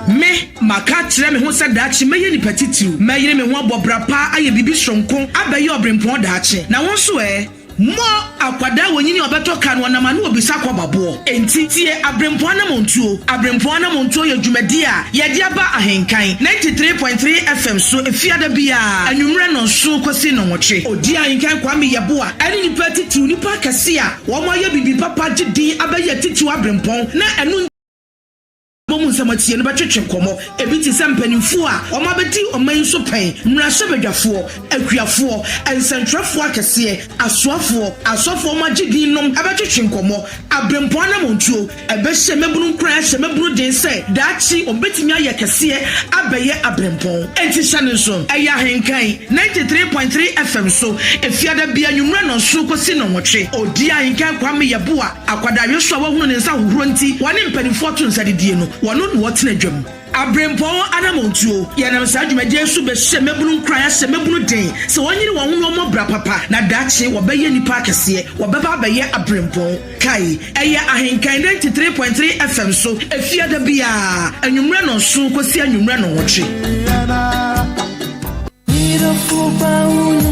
Me, maka akyerɛ me ho sɛ daakye mɛyɛ nipa titiriw. Mɛyere me ho abɔ bra pa ayɛ biribi soronko abɛyɛ ɔberempɔn daakye. Na wo nso ɛ? Mo akwadaa wɔnyini a ɔbɛtɔ ka no ɔnam ano obisa kɔbaboɔ. Enti tie Aberempɔn Anamontuo. Aberempɔn Anamontuo yɛ dwumadi a yɛde aba Ahenkan 93.3 FM so Efiada biara anwummerɛ 7 kɔsi 8. Odi Ahenkan Kwame Yeboah ɛne nipa titiriw, nipa akɛse a wɔn ayɛ biribi papa gye din abɛyɛ titiriw aberempɔn na ɛno bɔ mu nsɛm atie no bɛtwetwe nkɔmmɔ. Ebi te sɛ mpanimfoɔ a wɔn abɛdi ɔman yi so pɛn, mmarahyɛbadwafoɔ, akuafoɔ, nsɛntwerɛfoɔ akɛseɛ, asoafoɔ, asɔfoɔ wɔn agye din nom ɛbɛtwetwe nkɔmmɔ. Aberempɔn Anamontuo ɛbɛhyɛ mmabunu nkuran, ahyɛ mmabunu den sɛ daakye wɔbɛtumi ayɛ kɛseɛ abɛyɛ aberempɔn. Enti hyɛ ne nso, ɛyɛ Ahenkan 93.3 FM so Efiada bia nwummerɛ 7 kɔsi 8. Odi Ahenkan Kwame Yeboah, akwadare so a wahunu ne nsa hohoro nti wɔne mpanimfoɔ to nsa didie no, wɔno na wɔtena dwam. Aberempɔn Anamontuo, yɛnam saa dwumadie so bɛhyɛ mmabunu nkuran, ahyɛ mmabunu den sɛ wɔnyere wɔn ho na wɔmmɔ bra papa na daakye wɔbɛyɛ nnipa akɛseɛ, wɔbɛba abɛyɛ aberempɔn. Kae, ɛyɛ Ahenkan 93.3 FM so Efiada biara anwummerɛ 7 kɔsi anwummerɛ 8.